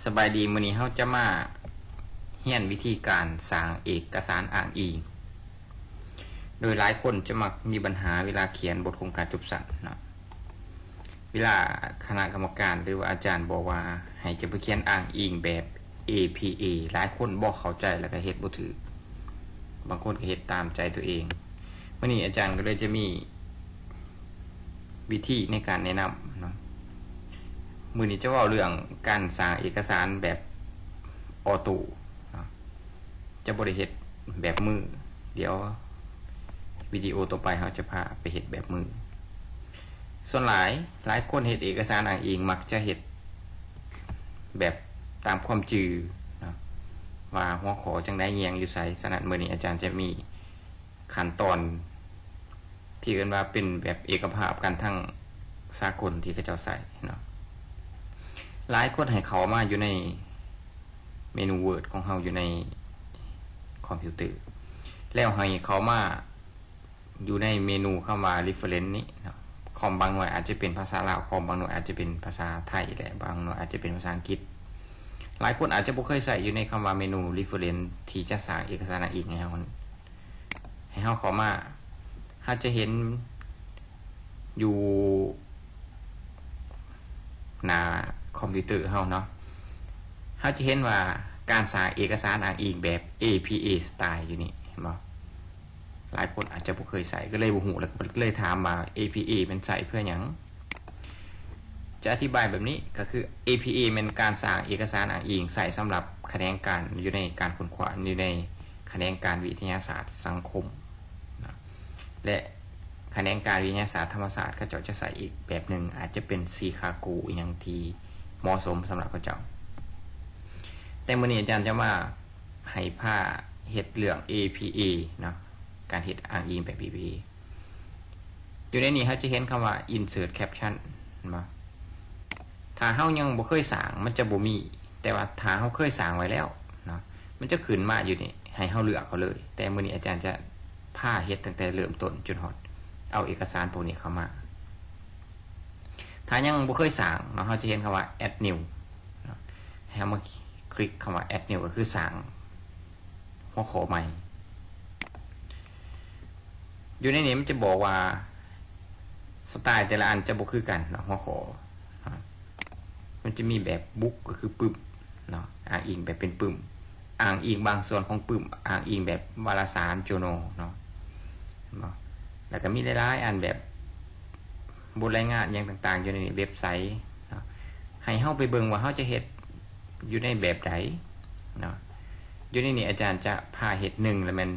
ສະບາຍດີ, ມື້ນີ້ເຮົາຈະມາຮຽນວິທີການສ້າງເອກະສານອ້າງອີງ. ໂດຍຫຼາຍຄົນຈະມັກມີບັນຫາເວລາຂຽນບົດໂຄງການຈົບຊັ້ນເນາະ, ເວລາຄະນະກຳມະການ ຫຼືວ່າອາຈານບອກວ່າໃຫ້ຈະໄປຂຽນອ້າງອີງແບບ ເອ ພີ ເອ ຫຼາຍຄົນບໍ່ເຂົ້າໃຈ ແລ້ວກໍເຮັດບໍ່ຖືກ, ບາງຄົນກໍເຮັດຕາມໃຈຕົວເອງ. ມື້ນີ້ອາຈານກໍເລີຍຈະມີ ວິທີໃນການແນະນຳເນາະ. ມື້ນີ້ຈະເວົ້າເລື່ອງການສ້າງເອກະສານແບບອໍໂຕ້ເນາະ, ຈະບໍ່ໄດ້ເຮັດແບບມື. ດຽວວິດີໂອຕໍ່ໄປເຮົາຈະພາໄປເຮັດແບບມື. ສ່ວນຫຼາຍ, ຫຼາຍຄົນເຮັດເອກະສານອ້າງອີງມັກຈະເຮັດແບບຕາມຄວາມຈື່ເນາະ, ວ່າຫົວຂໍ້ຈັ່ງໃດ ແຍງຢູ່ໃສ. ສະນັ້ນ ມື້ນີ້ອາຈານຈະມີ ຂັ້ນຕອນທີ່ເອີ້ນວ່າເປັນແບບເອກະພາບກັນທັງສາກົນທີ່ເຂົາເຈົ້າໃຊ້ເນາະ. ຫຼາຍຄົນໃຫ້ເຂົ້າມາຢູ່ໃນເມນູ Word ຂອງເຮົາຢູ່ໃນຄອມພິວເຕີ ແລ້ວໃຫ້ເຂົ້າມາຢູ່ໃນເມນູຄຳວ່າ Reference ນີ້ເນາະ. ຄອມບາງໜ່ວຍອາດຈະເປັນພາສາລາວ, ຄອມບາງໜ່ວຍອາດຈະເປັນພາສາໄທ ແລະ ບາງໜ່ວຍອາດຈະເປັນພາສາອັງກິດ. ຫຼາຍຄົນອາດຈະບໍ່ເຄີຍໃຊ້ຢູ່ໃນຄຳວ່າເມນູ Reference ທີ່ຈະສ້າງເອກະສານອ້າງອີງໃຫ້ເຮົາ. ໃຫ້ເຮົາເຂົ້າມາ, ເຮົາຈະເຫັນຢູ່ໜ້າຄອມພິວເຕີເຮົາເນາະ, ເຮົາຈະເຫັນວ່າການສ້າງເອກະສານອ້າງອີງແບບ ເອ ພີ ເອ Style ຢູ່ນີ້, ເຫັນບໍ່? ຫຼາຍຄົນອາດຈະບໍ່ເຄີຍໃຊ້ ກໍເລີຍບໍ່ຮູ້ ແລ້ວກໍເລີຍຖາມວ່າ ເອ ພີ ເອ ແມ່ນໃຊ້ເພື່ອຫຍັງ? ຈະອະທິບາຍແບບນີ້ ກໍຄື ເອ ພີ ເອ ແມ່ນການສ້າງເອກະສານອ້າງອີງໃຊ້ສຳລັບຂະແໜງການຢູ່ໃນການຄົ້ນຄວ້າ ຢູ່ໃນຂະແໜງການວິທະຍາສາດສັງຄົມນະ ແລະ ຂະແໜງການວິທະຍາສາດທຳມະຊາດ ເຂົາເຈົ້າຈະໃຊ້ອີກແບບໜຶ່ງ, ອາດຈະເປັນຊີຄາໂກ ອີ່ຫຍັງທີ່ເໝາະສົມສຳລັບເຂົາເຈົ້າ. ແຕ່ມື້ນີ້ອາຈານຈະມາໃຫ້ພາເຮັດເລື່ອງ ເອ ພີ ເອ ເນາະ, ການເຮັດອ້າງອີງແບບ ເອ ພີ ເອ. ຢູ່ໃນນີ້ເຮົາຈະເຫັນຄຳວ່າ Insert Caption ເຫັນບໍ່? ຖ້າເຮົາຍັງບໍ່ເຄີຍສ້າງ ມັນຈະບໍ່ມີ, ແຕ່ວ່າຖ້າເຮົາເຄີຍສ້າງໄວ້ແລ້ວເນາະ ມັນຈະຂຶ້ນມາຢູ່ນີ້ ໃຫ້ເຮົາເລືອກເອົາເລີຍ. ແຕ່ມື້ນີ້ອາຈານຈະພາເຮັດຕັ້ງແຕ່ເລີ່ມຕົ້ນຈົນຮອດເອົາເອກະສານພວກນີ້ເຂົ້າມາ. ຖ້າຍັງບໍ່ເຄີຍສ້າງເນາະ ເຮົາຈະເຫັນຄຳວ່າ Add New ເນາະ, ໃຫ້ເຮົາມາຄລິກຄຳວ່າ Add New ກໍຄືສ້າງ ຫົວຂໍ້ໃໝ່. ຢູ່ໃນນີ້ມັນຈະບອກວ່າ Style ແຕ່ລະອັນຈະບໍ່ຄືກັນເນາະ, ຫົວຂໍ້ ມັນຈະມີແບບ Book ກໍຄືປຶ້ມເນາະ, ອ້າງອີງແບບເປັນປຶ້ມ, ອ້າງອີງບາງສ່ວນຂອງປຶ້ມ, ອ້າງອີງແບບວາລະສານ Journal ເນາະ, ເນາະ. ແລ້ວກໍມີຫຼາຍໆອັນແບບ ບົດລາຍງານຫຍັງຕ່າງໆຢູ່ໃນນີ້ ເວັບໄຊເນາະ, ໃຫ້ເຮົາໄປເບິ່ງວ່າເຮົາຈະເຮັດຢູ່ໃນແບບໃດເນາະ. ຢູ່ໃນນີ້ອາຈານຈະພາເຮັດ ໜຶ່ງ ລະແມ່ນ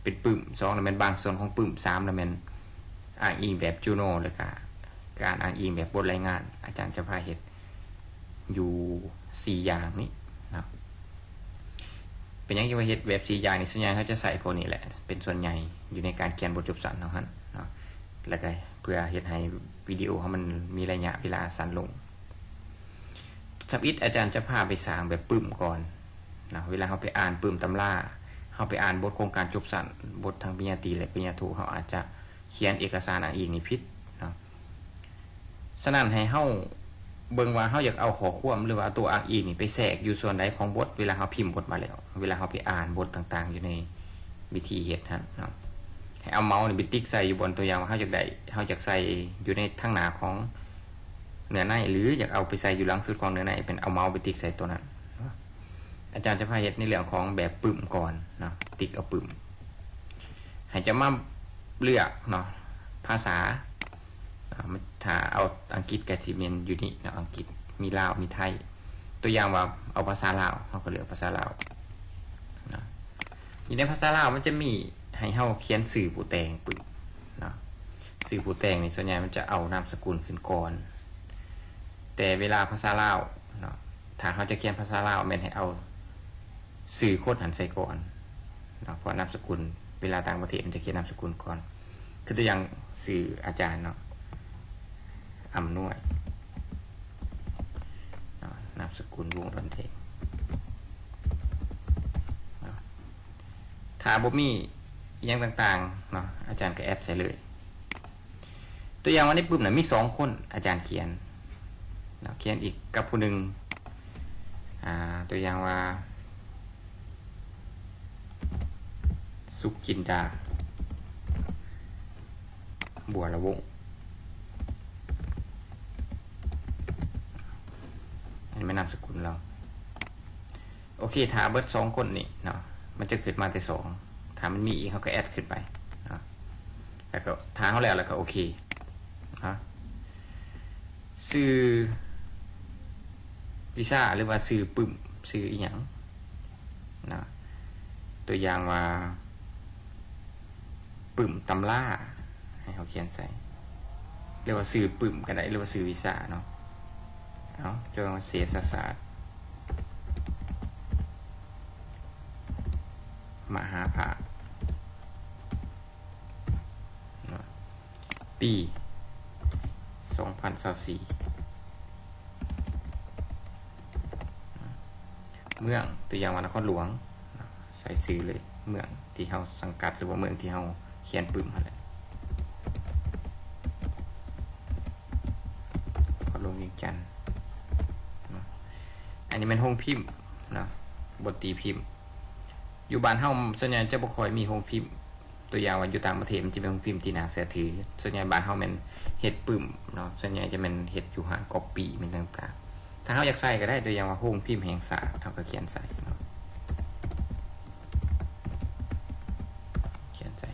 ເປັນປຶ້ມ, ສອງ ລະແມ່ນບາງສ່ວນຂອງປຶ້ມ, ສາມ ລະແມ່ນອ້າງອີງແບບ Journal ແລ້ວກະການອ້າງອີງແບບບົດລາຍງານ. ອາຈານຈະພາເຮັດ ຢູ່ສີ່ຢ່າງນີ້ເນາະ. ເປັນຫຍັງຈຶ່ງວ່າເຮັດແບບສີ່ຢ່າງນີ້? ສ່ວນໃຫຍ່ເຮົາຈະໃຊ້ພວກນີ້ແຫຼະ ເປັນສ່ວນໃຫຍ່ຢູ່ໃນການຂຽນບົດຈົບຊັ້ນເຮົາຫັ້ນເນາະ, ແລ້ວກໍເພື່ອເຮັດໃຫ້ວິດີໂອເຮົາມັນມີໄລຍະເວລາສັ້ນລົງ. ທຳອິດອາຈານຈະພາໄປສ້າງແບບປຶ້ມກ່ອນເນາະ. ເວລາເຮົາໄປອ່ານປຶ້ມຕຳລາ, ເຮົາໄປອ່ານບົດໂຄງການຈົບຊັ້ນ, ບົດທັງປະລິນຍາຕີ ແລະ ປະລິນຍາໂທ, ເຮົາອາດຈະຂຽນເອກະສານອ້າງອີງນີ້ຜິດເນາະ. ສະນັ້ນໃຫ້ເຮົາເບິ່ງວ່າເຮົາຢາກເອົາຂໍ້ຄວາມ ຫຼືວ່າຕົວອ້າງອີງນີ້ໄປແຊກຢູ່ສ່ວນໃດຂອງບົດ ເວລາເຮົາພິມບົດມາແລ້ວ, ເວລາເຮົາໄປອ່ານບົດຕ່າງໆຢູ່ໃນວິທີເຮັດຫັ້ນເນາະ. ໃຫ້ເອົາເມົານີ້ໄປຕິກໃສ່ຢູ່ບ່ອນຕົວຢ່າງວ່າເຮົາຢາກໄດ້, ເຮົາຢາກໃສ່ຢູ່ໃນທາງໜ້າຂອງເນື້ອໃນ ຫຼືຢາກເອົາໄປໃສ່ຢູ່ຫຼັງສຸດຂອງເນື້ອໃນ, ເປັນເອົາເມົາໄປຕິກໃສ່ຕົວນັ້ນ. ອາຈານຈະພາເຮັດໃນເລື່ອງຂອງແບບປຶ້ມກ່ອນເນາະ, ຕິກເອົາປຶ້ມ. ໃຫ້ເຈົ້າມາເລືອກເນາະ ພາສາເນາະ, ຖ້າເອົາອັງກິດກໍຊິແມ່ນຢູ່ນີ້ເນາະ, ອັງກິດ, ມີລາວ, ມີໄທ. ຕົວຢ່າງວ່າເອົາພາສາລາວ, ເຮົາກໍເລືອກພາສາລາວເນາະ. ຢູ່ໃນພາສາລາວມັນຈະມີໃຫ້ເຮົາຂຽນຊື່ຜູ້ແຕ່ງປຶ້ມເນາະ, ຊື່ຜູ້ແຕ່ງນີ້ສ່ວນໃຫຍ່ມັນຈະເອົານາມສະກຸນຂຶ້ນກ່ອນ. ແຕ່ເວລາພາສາລາວເນາະ, ຖ້າເຮົາຈະຂຽນພາສາລາວແມ່ນໃຫ້ເອົາຊື່ຄົນຫັ້ນໃສ່ກ່ອນເນາະ, ເພາະນາມສະກຸນ ເວລາຕ່າງປະເທດມັນຈະຂຽນນາມສະກຸນກ່ອນ. ຄືຕົວຢ່າງຊື່ອາຈານເນາະ, ອຳນວຍເນາະ, ນາມສະກຸນ ວົງດອນແດງເນາະ. ຖ້າບໍ່ມີອີ່ຫຍັງຕ່າງໆເນາະ, ອາຈານກໍແອັດໃສ່ເລີຍ. ຕົວຢ່າງວ່າໃນປຶ້ມນະ ມີສອງຄົນ ອາຈານຂຽນເນາະ, ຂຽນອີກກັບຜູ້ໜຶ່ງ ອາ ຕົວຢ່າງວ່າ ສຸກຈິນດາ ບົວລະວົງ ອັນນີ້ແມ່ນນາມສະກຸນລາວ. ໂອເຄ ຖ້າເບິດສອງຄົນນີ້ເນາະ ມັນຈະຂຶ້ນມາແຕ່ສອງ ຖ້າມັນມີອີກ ເຮົາກໍແອັດຂຶ້ນໄປເນາະ ແລ້ວກໍຖ້າເຮົາແລ້ວ ແລ້ວກໍໂອເຄເນາະ. ຊື່ວິຊາ ຫຼືວ່າຊື່ປຶ້ມ ຊື່ອີ່ຫຍັງເນາະ ຕົວຢ່າງວ່າ ປຶ້ມຕຳລາ ໃຫ້ເຮົາຂຽນໃສ່ ເອີ້ນວ່າຊື່ປຶ້ມກໍໄດ້ ຫຼືວ່າຊື່ວິຊາເນາະ. ເອົາ ຈະເສດສະສາດ ມະຫາພາກເນາະ ປີສອງພັນຊາວສີ່ ເມືອງ ຕົວຢ່າງວ່ານະຄອນຫຼວງ ໃສ່ຊື່ເລີຍ ເມືອງທີ່ເຮົາສັງກັດ ຫຼືວ່າເມືອງທີ່ເຮົາຂຽນປຶ້ມຫັ້ນແຫຼະ ນະຄອນຫຼວງວຽງຈັນເນາະ. ອັນນີ້ແມ່ນໂຮງພິມເນາະ ບົດຕີພິມ. ຢູ່ບ້ານເຮົາສ່ວນໃຫຍ່ຈະບໍ່ຄ່ອຍມີໂຮງພິມ ຕົວຢ່າງວ່າຢູ່ຕ່າງປະເທດມັນຈະມີໂຮງພິມທີ່ໜ້າເຊື່ອຖື. ສ່ວນໃຫຍ່ບ້ານເຮົາແມ່ນເຮັດປຶ້ມເນາະ ສ່ວນໃຫຍ່ຈະແມ່ນເຮັດຢູ່ຮ້ານກັອບປີ້ ແມ່ນຕ່າງໆ. ຖ້າເຮົາຢາກໃສ່ກໍໄດ້ ຕົວຢ່າງວ່າໂຮງພິມແຫ່ງຊາດ ເຮົາກໍຂຽນໃສ່ເນາະ ຂຽນໃສ່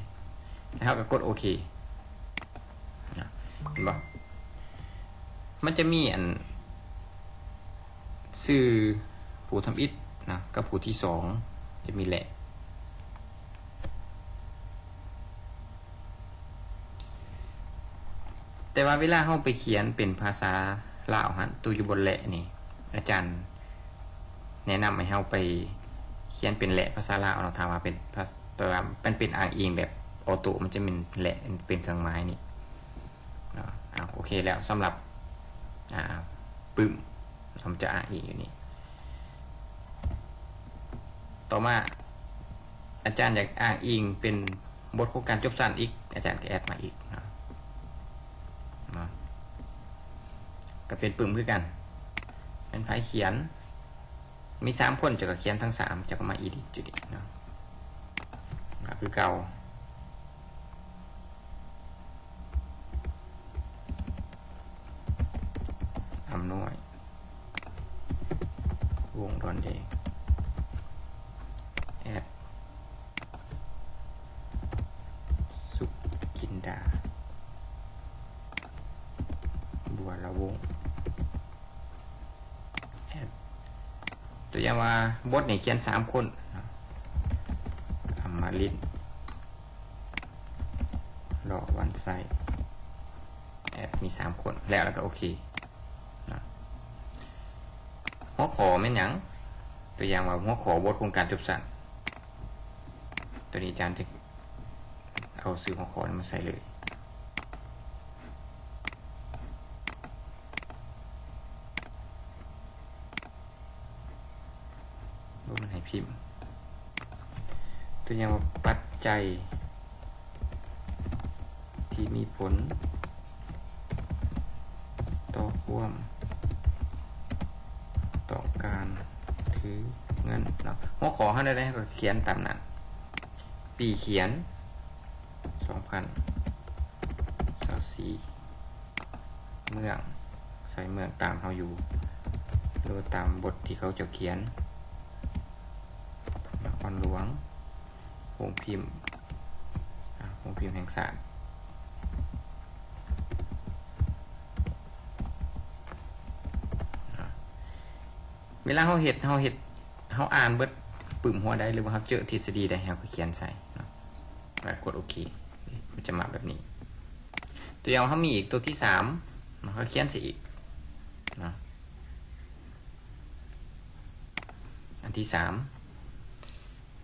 ແລ້ວເຮົາກໍກົດໂອເຄເນາະ ເຫັນບໍ່? ມັນຈະມີອັນ ຊື່ຜູ້ທຳອິດເນາະ ກັບຜູ້ທີສອງ ຈະມີແລະ ແຕ່ວ່າເວລາເຮົາໄປຂຽນເປັນພາສາລາວຫັ້ນ ໂຕຢູ່ບົນແລະນີ້ ອາຈານແນະນຳໃຫ້ເຮົາໄປຂຽນເປັນແລະພາສາລາວເນາະ ຖ້າວ່າເປັນພາ ແຕ່ວ່າມັນເປັນອ້າງອີງແບບອໍໂຕ້ ມັນຈະເປັນແລະ ເປັນເຄື່ອງໝາຍນີ້ເນາະ. ເອົາ ໂອເຄແລ້ວ ສຳລັບ ອາ ປຶ້ມ ເຮົາຈະອ້າງອີງຢູ່ນີ້. ຕໍ່ມາ ອາຈານຢາກອ້າງອີງເປັນບົດໂຄງການຈົບຊັ້ນອີກ ອາຈານກໍແອັດມາອີກເນາະ ເນາະ ກໍເປັນປຶ້ມຄືກັນ ແມ່ນໃຜຂຽນ ມີສາມຄົນ ເຈົ້າກໍຂຽນທັງສາມ ເຈົ້າກໍມາອີດິດຢູ່ນີ້ເນາະ ກໍຄືເກົ່າ. ອຳນວຍ ວົງດອນແດງ ແອັດ ສຸກຈິນດາ ບົວລະວົງ ແອັດ ຕົວຢ່າງວ່າບົດນີ້ຂຽນສາມຄົນເນາະ ອຳມະລິນ ຫຼໍ່ວັນໄຊ ແອັດ ມີສາມຄົນ ແລ້ວ ແລ້ວກໍໂອເຄເນາະ. ຫົວຂໍ້ແມ່ນຫຍັງ? ຕົວຢ່າງວ່າຫົວຂໍ້ບົດໂຄງການຈົບຊັ້ນ ຕົວນີ້ອາຈານຈະເອົາຊື່ຫົວຂໍ້ນີ້ມາໃສ່ເລີຍ. ບໍ່ແມ່ນໃຫ້ພິມ ຕົວຢ່າງວ່າ ປັດໄຈທີ່ມີຜົນຕໍ່ຄວາມຕ້ອງການຖືເງິນເນາະ. ຫົວຂໍ້ເຮົາແນວໃດ ເຮົາກໍຂຽນຕາມນັ້ນ. ປີຂຽນ ສອງພັນຊາວສີ່ ເມືອງ ໃສ່ເມືອງຕາມເຮົາຢູ່ ຫຼືວ່າຕາມບົດທີ່ເຂົາເຈົ້າຂຽນ ນະຄອນຫຼວງ ໂຮງພິມ ອາ ໂຮງພິມແຫ່ງຊາດ. ເວລາເຮົາເຮັດ ເຮົາເຮັດ ເຮົາອ່ານເບິດປຶ້ມຫົວໃດ ຫຼືວ່າເຮົາເຈີທິດສະດີໃດ ເຮົາກໍຂຽນໃສ່ເນາະ ແລ້ວກົດໂອເຄ ມັນຈະມາແບບນີ້. ຕົວຢ່າງເຮົາມີອີກຕົວທີສາມເນາະ ເຮົາຂຽນໃສ່ອີກເນາະ ອັນທີສາມ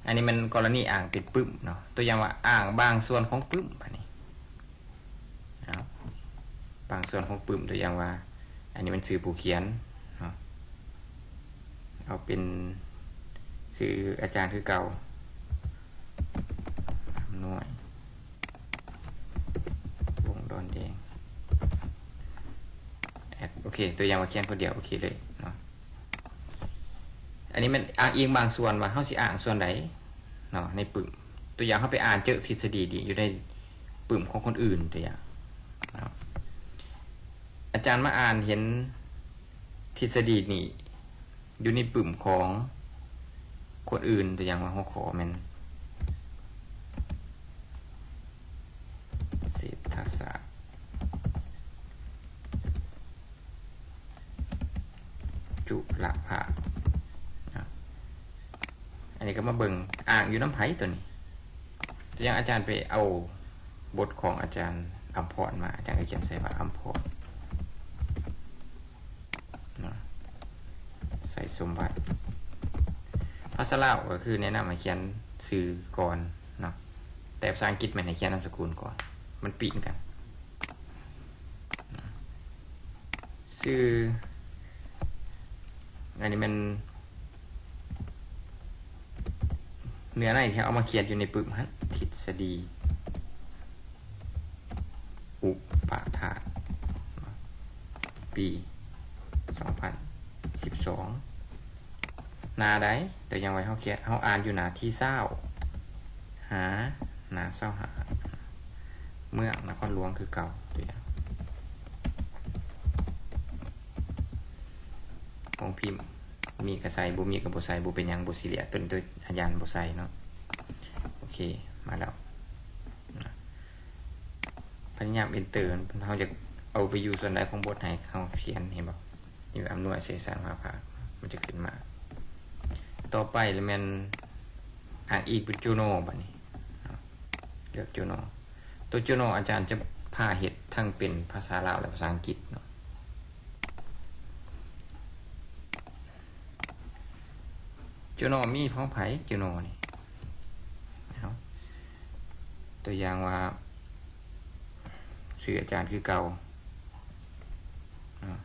ອັນນີ້ແມ່ນກໍລະນີອ້າງເປັນປຶ້ມເນາະ. ຕົວຢ່າງວ່າ ອ້າງບາງສ່ວນຂອງປຶ້ມ ບາດນີ້ ເອົາ ບາງສ່ວນຂອງປຶ້ມ ຕົວຢ່າງວ່າ ອັນນີ້ແມ່ນຊື່ຜູ້ຂຽນເນາະ ເອົາເປັນຊື່ອາຈານຄືເກົ່າ ອຳນວຍ ວົງດອນແດງ ແອັດ ໂອເຄ ຕົວຢ່າງວ່າຂຽນຄົນດຽວ ໂອເຄເລີຍເນາະ. ອັນນີ້ແມ່ນອ້າງອີງບາງສ່ວນວ່າເຮົາຊິອ້າງສ່ວນໃດເນາະ ໃນປຶ້ມ. ຕົວຢ່າງເຮົາໄປອ່ານເຈີທິດສະດີນີ້ຢູ່ໃນປຶ້ມຂອງຄົນອື່ນ ຕົວຢ່າງເນາະ. ອາຈານມາອ່ານເຫັນທິດສະດີນີ້ຢູ່ໃນປຶ້ມຂອງຄົນອື່ນ ຕົວຢ່າງວ່າຫົວຂໍ້ແມ່ນເສດຖະສາດ ຈຸລະພາກເນາະ. ອັນນີ້ກໍມາເບິ່ງອ້າງຢູ່ນຳໃຜຕົວນີ້. ຕົວຢ່າງອາຈານໄປເອົາບົດຂອງອາຈານອຳພອນມາ ອາຈານກໍຂຽນໃສ່ວ່າອຳພອນເນາະ ໄຊສົມບັດ. ພາສາລາວກໍຄືແນະນຳໃຫ້ຂຽນຊື່ກ່ອນເນາະ ແຕ່ພາສາອັງກິດແມ່ນໃຫ້ຂຽນນາມສະກຸນກ່ອນ ມັນປີ້ນກັນ. ຊື່ ອັນນີ້ແມ່ນເນື້ອໃນທີ່ເຮົາເອົາມາຂຽນຢູ່ໃນປຶ້ມຫັ້ນ ທິດສະດີອຸປະທານ ປີສອງພັນສິບສອງ. ໜ້າໃດ? ຕົວຢ່າງວ່າເຮົາຂຽນ ເຮົາອ່ານຢູ່ໜ້າທີຊາວ ຫາໜ້າຊາວຫ້າ ເມືອງນະຄອນຫຼວງຄືເກົ່າ. ຕົວຢ່າງ ໂຮງພິມ ມີກໍໃສ່ ບໍ່ມີກໍບໍ່ໃສ່ ບໍ່ເປັນຫຍັງ ບໍ່ຊີຣຽສ. ຕົວນີ້ ຕົວອາຈານບໍ່ໃສ່ເນາະ. ໂອເຄ ມາແລ້ວ. ພະຍາຍາມ Enter ເຮົາຢາກເອົາໄປຢູ່ສ່ວນໃດຂອງບົດໃຫ້ເຮົາຂຽນ ເຫັນບໍ່? ຢູ່ອຳນວຍເສດສາດ ພາກ ມັນຈະຂຶ້ນມາ. ຕໍ່ໄປລະແມ່ນອ້າງອີງເປັນ Journal ບັດນີ້ ເລືອກ Journal. ຕົວ Journal ອາຈານຈະພາເຮັດທັງເປັນພາສາລາວ ແລະ ພາສາອັງກິດເນາະ. Journal ມີຂອງໃຜ Journal ນີ້? ເອົາ ຕົວຢ່າງວ່າ ຊື່ອາຈານຄືເກົ່າເນາະ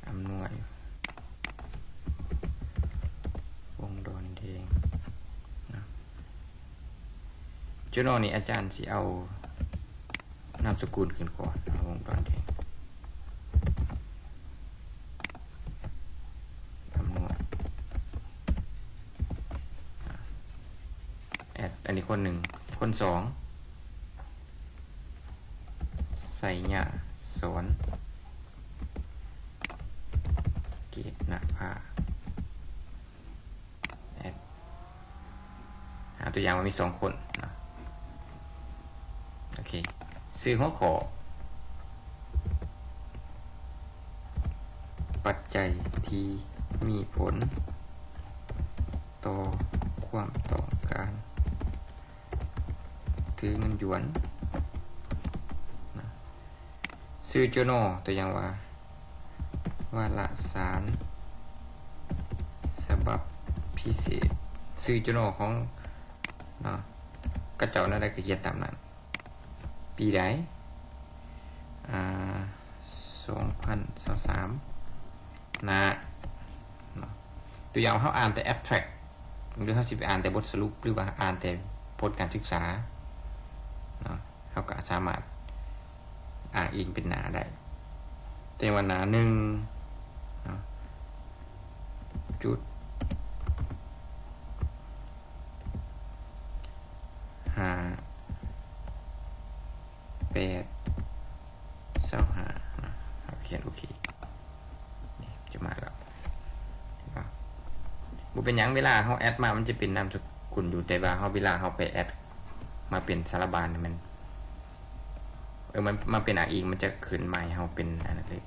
ອຳນວຍ ວົງດອນແດງເນາະ. Journal ນີ້ອາຈານຊິເອົາ ນາມສະກຸນຂຶ້ນກ່ອນ ວົງດອນແດງ ອຳນວຍ ແອັດ ອັນນີ້ຄົນໜຶ່ງ. ຄົນສອງ ໄຊຍະສອນ ເກດນະພາ ແອັດ ຫາຕົວຢ່າງວ່າມີສອງຄົນເນາະ. ໂອເຄ ຊື່ຫົວຂໍ້ ປັດໄຈທີ່ມີຜົນຕໍ່ຄວາມຕ້ອງການຖືເງິນຢວນເນາະ. ຊື່ Journal ຕົວຢ່າງວ່າ ວາລະສານສະບັບພິເສດ. ຊື່ Journal ຂອງເນາະ ຂະເຈົ້າແນວໃດກໍຂຽນຕາມນັ້ນ. ປີໃດ? ອາ ສອງພັນຊາວສາມ ໜ້າເນາະ. ຕົວຢ່າງ ເຮົາອ່ານແຕ່ abstract ຫຼືເຮົາຊິໄປອ່ານແຕ່ບົດສະຫຼຸບ ຫຼືວ່າອ່ານແຕ່ຜົນການສຶກສາເນາະ ເຮົາກໍສາມາດອ້າງອີງເປັນໜ້າໄດ້. ແຕ່ວ່າໜ້າໜຶ່ງເນາະ ຈຸດຫ້າ ແປດ ຊາວຫ້າເນາະ ເຮົາຂຽນໂອເຄ ນີ້ຈະມາແລ້ວ ເຫັນບໍ່? ບໍ່ເປັນຫຍັງ ເວລາເຮົາແອັດມາ ມັນຈະເປັນນາມສະກຸນຢູ່ ແຕ່ວ່າເຮົາ ເວລາເຮົາໄປແອັດມາເປັນສາລະບານນີ້ ມັນ ເອີ ມັນມາເປັນອ້າງອີງ ມັນຈະຂຶ້ນມາໃຫ້ເຮົາເປັນອັນນັ້ນເລີຍ.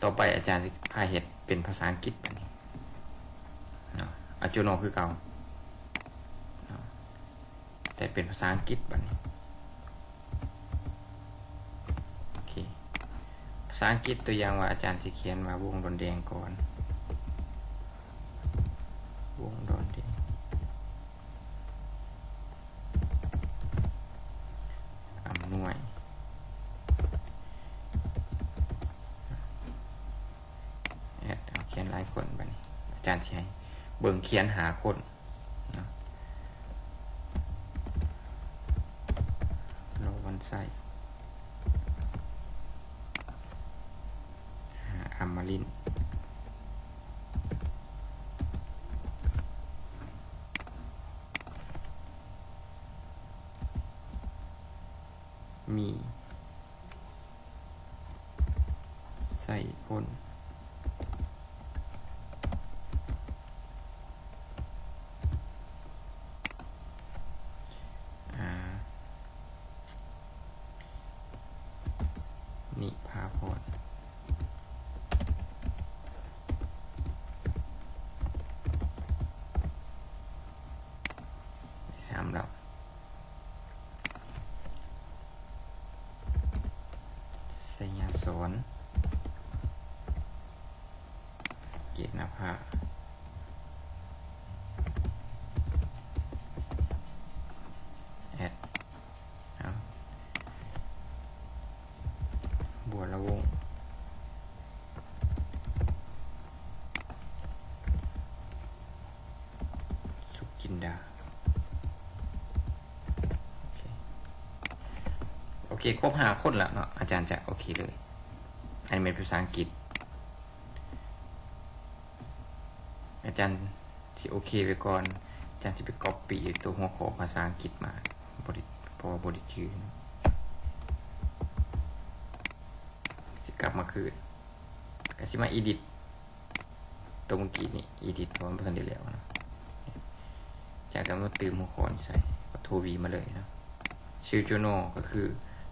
ຕໍ່ໄປອາຈານຊິພາເຮັດເປັນພາສາອັງກິດບາດນີ້ເນາະ ອາ Journal ຄືເກົ່າເນາະ ແຕ່ເປັນພາສາອັງກິດບາດນີ້. ໂອເຄ ພາສາອັງກິດ ຕົວຢ່າງວ່າອາຈານຊິຂຽນວ່າວົງດອນແດງກ່ອນ ວົງດອນແດງ ອຳນວຍ ແອັດ ເອົາຂຽນຫຼາຍຄົນບາດນີ້ ອາຈານຊິໃຫ້ເບິ່ງຂຽນຫ້າຄົນເນາະ ລາວັນໄຊ ອາ ອຳມະລິນ ໄດ້ພົ້ນ ອາ ນິພາພອນ ໄດ້ສາມລຳ. ໄຊຍະສອນ ເກດນະພາ ແອັດ ເອົາ ບົວລະວົງ ສຸກກິນດາ ໂອເຄ ໂອເຄ ຄົບຫ້າຄົນລະເນາະ ອາຈານຈະໂອເຄເລີຍ. ອັນນີ້ແມ່ນພາສາອັງກິດ ອາຈານຊິໂອເຄໄວ້ກ່ອນ ອາຈານຊິໄປກັອບປີ້ຕົວຫົວຂໍ້ພາສາອັງກິດມາ ບໍ່ໄດ້ ເພາະວ່າບໍ່ໄດ້ຈື່ເນາະ ຊິກັບມາຄືນ ກະຊິມາອີດິດ ຕົວເມື່ອກີ້ນີ້ອີດິດ ເພາະວ່າມັນບໍ່ທັນໄດ້ແລ້ວນະ ຈາກນັ້ນມາຕື່ມຫົວຂໍ້ນີ້ໃສ່ ກະໂທວີມາເລີຍເນາະ ຊື່ Journal ກະຄື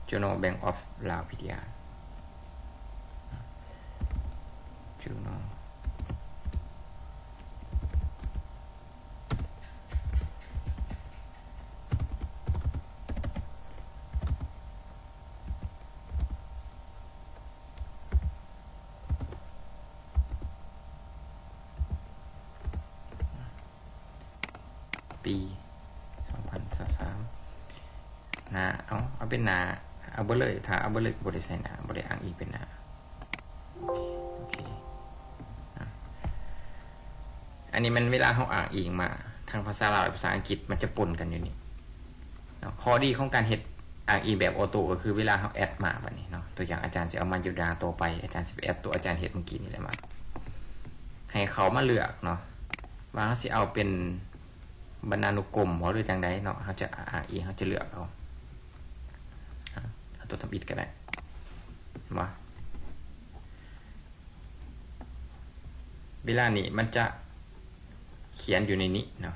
Journal Bank of Laos PTR Journal ປີສອງພັນຊາວສາມ ໜ້າ ເອົາ ເອົາເປັນໜ້າ ເອົາເບີດເລີຍ ຖ້າເອົາເບີດເລີຍກະບໍ່ໄດ້ໃສ່ໜ້າ ບໍ່ໄດ້ອ້າງອີງເປັນໜ້າ ໂອເຄ ໂອເຄ ອາ ອັນນີ້ແມ່ນເວລາເຮົາອ້າງອີງມາ ທັງພາສາລາວ ແລະ ພາສາອັງກິດ ມັນຈະປົນກັນຢູ່ນີ້ເນາະ. ຂໍ້ດີຂອງການເຮັດອ້າງອີງແບບອອໂຕ້ ກະຄືເວລາເຮົາແອັດມາບາດນີ້ເນາະ ຕົວຢ່າງອາຈານຊິເອົາມາຢູ່ໜ້າຕໍ່ໄປ ອາຈານຊິໄປແອັດຕົວອາຈານເຮັດເມື່ອກີ້ນີ້ແຫຼະມາ ໃຫ້ເຂົາມາເລືອກເນາະ ວ່າເຮົາຊິເອົາເປັນບັນນານຸກົມບໍ ຫຼືຈັ່ງໃດເນາະ ເຮົາຈະອ້າງອີງ ເຮົາຈະເລືອກເອົາ ເອົາຕົວທຳອິດກະໄດ້ ເຫັນບໍ່? ເວລານີ້ມັນຈະຂຽນຢູ່ໃນນີ້ເນາະ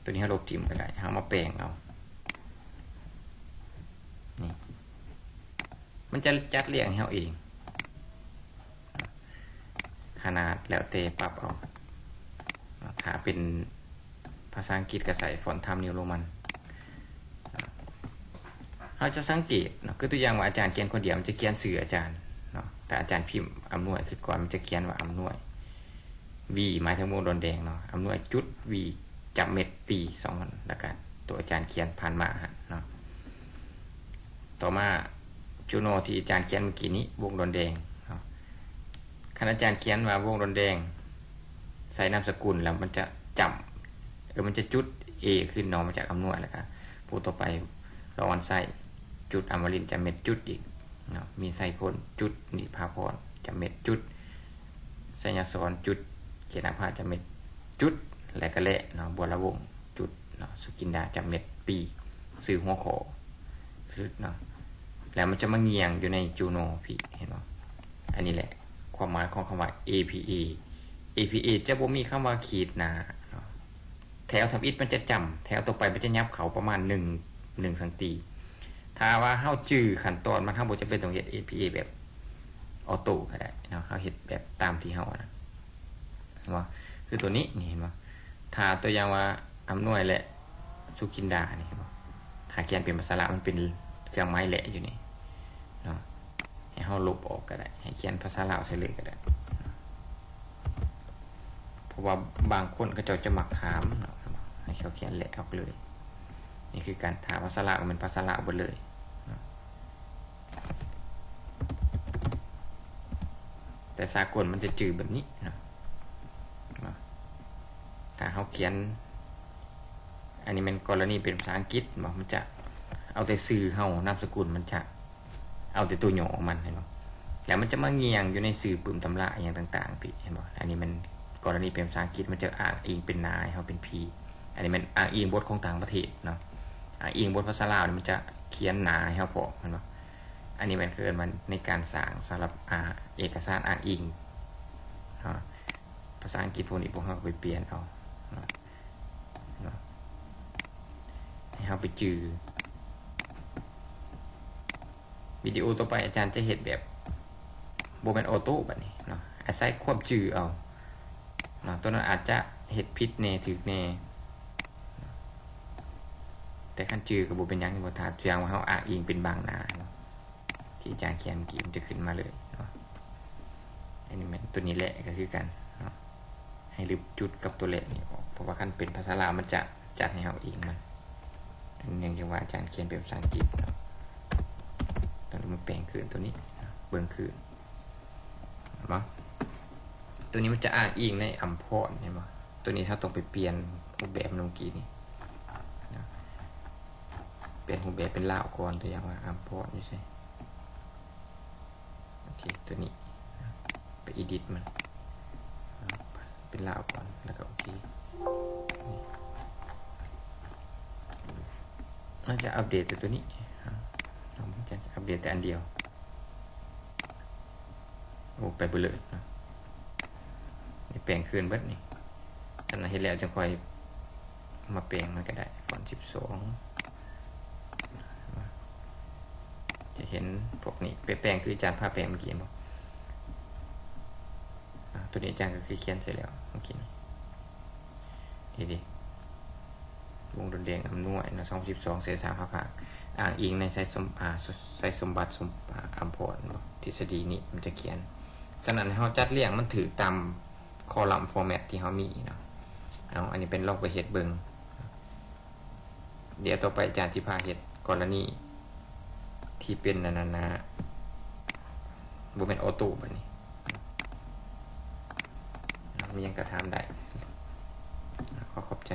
ໂຕນີ້ເຮົາລົບຖິ້ມກະໄດ້ ເຮົາມາແປງເອົາ ນີ້ ມັນຈະຈັດລຽງໃຫ້ເຮົາເອງ ຂະໜາດແລ້ວແຕ່ປັບເອົາ ຖ້າເປັນພາສາອັງກິດກະໃສ່ຟອນທາມນິວໂຣມັນ ເຮົາຈະສັງເກດເນາະ ຄືຕົວຢ່າງວ່າອາຈານຂຽນຄົນດຽວ ມັນຈະຂຽນຊື່ອາຈານເນາະ ແຕ່ອາຈານພິມອຳນວຍ ຄືກ່ອນມັນຈະຂຽນວ່າອຳນວຍ ວີ ໝາຍເຖິງວົງດອນແດງເນາະ ອຳນວຍຈຸດ ວີ ຈັບເມັດ ປີ ສອງພັນ ແລ້ວກະຕົວອາຈານຂຽນຜ່ານມາຫັ້ນເນາະ. ຕໍ່ມາ Journal ທີ່ອາຈານຂຽນເມື່ອກີ້ນີ້ ວົງດອນແດງເນາະ ຄັນອາຈານຂຽນວ່າວົງດອນແດງ ໃສ່ນາມສະກຸນ ແລ້ວມັນຈະຈ້ຳ ເອີ ມັນຈະຈຸດ ເອ ຂຶ້ນເນາະ ມາຈາກອຳນວຍ ແລ້ວກະຜູ້ຕໍ່ໄປ ລາວອອນໄຊ ຈຸດ ອຳມະລິນ ຈຳເມັດ ຈຸດອີກເນາະ ມີໄຊພົນ ຈຸດ ນິພາພອນ ຈຳເມັດ ຈຸດ ໄຊຍະສອນ ຈຸດ ເກດນະພາ ຈຳເມັດ ຈຸດ ແລ້ວກະແລະເນາະ ບົວລະວົງ ຈຸດເນາະ ສຸກິນດາ ຈຳເມັດ ປີ ຊື່ຫົວຂໍ້ ຈຸດເນາະ ແລ້ວມັນຈະມາງຽງຢູ່ໃນ Journal ພີ້ ເຫັນບໍ່? ອັນນີ້ແຫຼະຄວາມໝາຍຂອງຄຳວ່າ ເອ ພີ ເອ ເອ ພີ ເອ ຈະບໍ່ມີຄຳວ່າຂີດໜ້າເນາະ ແຖວທຳອິດມັນຈະຈ້ຳ ແຖວຕໍ່ໄປມັນຈະຫຍັບເຂົ້າປະມານໜຶ່ງ ໜຶ່ງຊັງຕີ. ຖ້າວ່າເຮົາຈື່ຂັ້ນຕອນມັນ ເຮົາບໍ່ຈຳເປັນຕ້ອງເຮັດ ເອ ພີ ເອ ແບບອອໂຕ້ກະໄດ້ເນາະ ເຮົາເຮັດແບບຕາມທີ່ເຮົາອັນນັ້ນ ເຫັນບໍ່? ຄືໂຕນີ້ ນີ້ເຫັນບໍ່? ຖ້າຕົວຢ່າງວ່າ ອຳນວຍ ແລະ ສຸກິນດາ ນີ້ເຫັນບໍ່? ຖ້າຂຽນເປັນພາສາລາວ ມັນເປັນເຄື່ອງໝາຍ ແລະ ຢູ່ນີ້ເນາະ ໃຫ້ເຮົາລົບອອກກະໄດ້ ໃຫ້ຂຽນພາສາລາວໃສ່ເລີຍກະໄດ້ ເພາະວ່າບາງຄົນເຂົາເຈົ້າຈະມັກຖາມເນາະ ໃຫ້ເຂົາຂຽນ ແລະ ອອກເລີຍ. ນີ້ຄືການ ຖ້າພາສາລາວກະແມ່ນພາສາລາວເບິດເລີຍເນາະ ແຕ່ສາກົນມັນຈະຈື່ແບບນີ້ເນາະ ເນາະ ຖ້າເຮົາຂຽນ ອັນນີ້ແມ່ນກໍລະນີເປັນພາສາອັງກິດເນາະ ມັນຈະເອົາແຕ່ຊື່ເຮົາ ນາມສະກຸນມັນຈະເອົາແຕ່ໂຕຫຍໍ້ຂອງມັນ ເຫັນບໍ່? ແລ້ວມັນຈະມາງຽງຢູ່ໃນຊື່ປຶ້ມຕຳລາອີ່ຫຍັງຕ່າງໆ ພີ້ ເຫັນບໍ່? ອັນນີ້ແມ່ນກໍລະນີເປັນພາສາອັງກິດ ມັນຈະອ້າງອີງເປັນນາ ໃຫ້ເຮົາເປັນພີ ອັນນີ້ແມ່ນອ້າງອີງບົດຂອງຕ່າງປະເທດເນາະ ອ້າງອີງບົດພາສາລາວນີ້ ມັນຈະຂຽນນາໃຫ້ເຮົາພ້ອມ ເຫັນບໍ່? ອັນນີ້ແມ່ນເຂົາເອີ້ນວ່າໃນການສ້າງສຳລັບ ອາ ເອກະສານອ້າງອີງເນາະ. ພາສາອັງກິດພວກນີ້ພວກເຮົາກໍໄປປ່ຽນເອົາເນາະ ເນາະ. ໃຫ້ເຮົາໄປຈື່ ວິດີໂອຕໍ່ໄປອາຈານຈະເຮັດແບບ ບໍ່ແມ່ນອໍໂຕ້ບັດນີ້ເນາະ ອາໄສຄວາມຈື່ເອົາເນາະ. ຕົວນັ້ນອາດຈະເຮັດຜິດແດ່ຖືກແດ່ເນາະ ແຕ່ຄັນຈື່ກໍບໍ່ເປັນຫຍັງ ເຫັນບໍ່? ຖ້າຕົວຢ່າງວ່າເຮົາອ້າງອີງເປັນບາງໜ້າເນາະ ທີ່ອາຈານຂຽນເມື່ອກີ້ ມັນຈະຂຶ້ນມາເລີຍເນາະ. ອັນນີ້ແມ່ນ ຕົວນີ້ແຫຼະກໍຄືກັນເນາະ ໃຫ້ລຶບຈຸດກັບຕົວແຫຼະນີ້ອອກ ເພາະວ່າຄັນເປັນພາສາລາວມັນຈະຈັດໃຫ້ເຮົາເອງມັນ. ອັນນີ້ເນື່ອງຈາກວ່າອາຈານຂຽນເປັນພາສາອັງກິດເນາະ ຕ້ອງມາແປງຄືນຕົວນີ້ເນາະ ເບິ່ງຄືນ ເຫັນບໍ່? ຕົວນີ້ມັນຈະອ້າງອີງໃນອຳພອນ ເຫັນບໍ່? ຕົວນີ້ເຮົາຕ້ອງໄປປ່ຽນຮູບແບບເມື່ອກີ້ນີ້ເນາະ ປ່ຽນຮູບແບບເປັນລາວກ່ອນ ຕົວຢ່າງວ່າອຳພອນຢູ່ໃສ? ໂອເຄ ຕົວນີ້ໄປ edit ມັນເປັນລາວກ່ອນ ແລ້ວກໍໂອເຄ. ເຮົາຈະອັບເດດແຕ່ຕົວນີ້ ເຮົາຈະອັບເດດແຕ່ອັນດຽວ. ໂອ້ ໄປເບີເລີຍເນາະ ນີ້ແປງຄືນເບິດນີ້. ຊັ້ນນະ ເຮັດແລ້ວຈັ່ງຄ່ອຍມາແປງມັນກໍໄດ້ ຟອນສິບສອງ ຈະເຫັນພວກນີ້ ໄປແປງຄືອາຈານພາແປງເມື່ອກີ້ ເຫັນບໍ່? ອາ ຕົວນີ້ອາຈານກໍຄືຂຽນໃສ່ແລ້ວເມື່ອກີ້ນີ້ ນີ້ເດ ວົງດົນແດງອຳນວຍເນາະ ສອງພັນສິບສອງ ເສດສາມຫ້າພາກ ອ້າງອີງໃນໄຊສົມ ອາ ໄຊສົມບັດ ສົມ ອາ ອຳພອນ ເຫັນບໍ່? ທິດສະດີນີ້ມັນຈະຂຽນ. ສະນັ້ນ ໃຫ້ເຮົາຈັດລຽງມັນຖືກຕາມ column format ທີ່ເຮົາມີເນາະ. ເອົາ ອັນນີ້ເປັນ ລອງໄປເຮັດເບິ່ງ. ດຽວຕໍ່ໄປອາຈານຊິພາເຮັດກໍລະນີທີ່ເປັນອັນນັ້ນນະ ບໍ່ແມ່ນອໍໂຕ້ບັດນີ້ ມີຫຍັງກໍຖາມໄດ້. ຂໍຂອບໃຈ.